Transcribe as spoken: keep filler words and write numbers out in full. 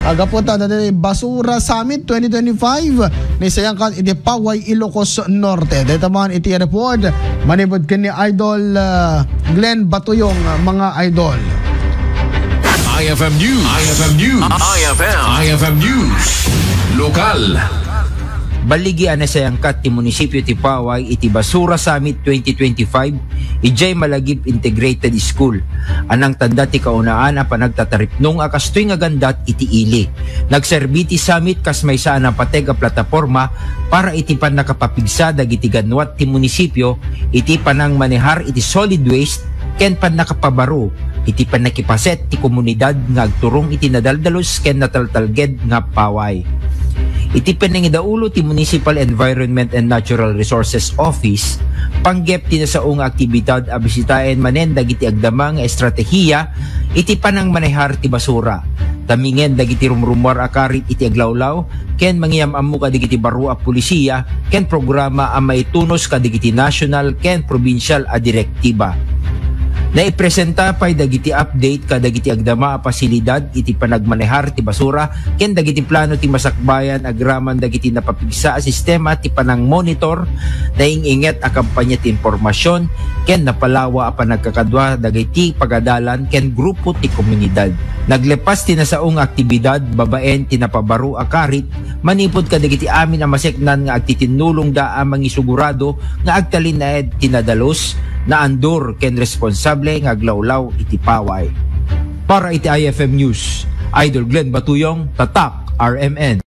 Agaputan na ti Basura Summit twenty twenty-five ni sayangkan iti Paway, Ilocos Norte. Dayta man iti report manipud ken ni Idol, ah, Glenn Batuyong, mga idol. I F M News. I F M News. I F M. I F M News. Lokal. Baligi a nasayangkat ti munisipio ti Paway iti Basura Summit twenty twenty-five idiay Malagip Integrated School a nangtanda ti kaunaan a panagtataripnong a kastoy nga gandat iti ili. Nagserbi ti summit kas maysa a napateg a plataporma para iti pannakapapigsa dagiti ganwat ti munisipio iti panangmanehar iti solid waste ken pannakapabaro iti pannakipaset ti komunidad nga agturong iti nadaldalus ken nataltalged nga Paway. Iti panangidaulo ti Municipal Environment and Natural Resources Office, panggep ti nasao nga aktibidad a bisitaen manen dagiti agdama nga estratehiya iti panangmanehar ti basura. Tamingen dagiti rumrumuar a karit iti aglawlaw ken mangiyam-ammo kadagiti baro a pulisiya ken programa a maitunos kadagiti national ken probinsial a direktiba. Naipresenta pay dagiti update kadagiti agdama a pasilidad iti panagmanehar ti basura ken dagiti plano ti masakbayan agraman dagiti napapigsa a sistema ti panangmonitor, naing-inget a kampanya ti impormasion, ken napalawa a panagkakadua dagiti pagadalan ken grupo ti komunidad. Naglepas ti nasao nga aktibidad babaen ti napabaro a karit manipud kadagiti amin a maseknan nga agtitinnulongda a mangisugurado nga agtalinaed ti nadalus, naandur ken responsable nga aglawlaw iti Paway. Para iti I F M News, Idol Glenn Batuyong, Tatak, R M N.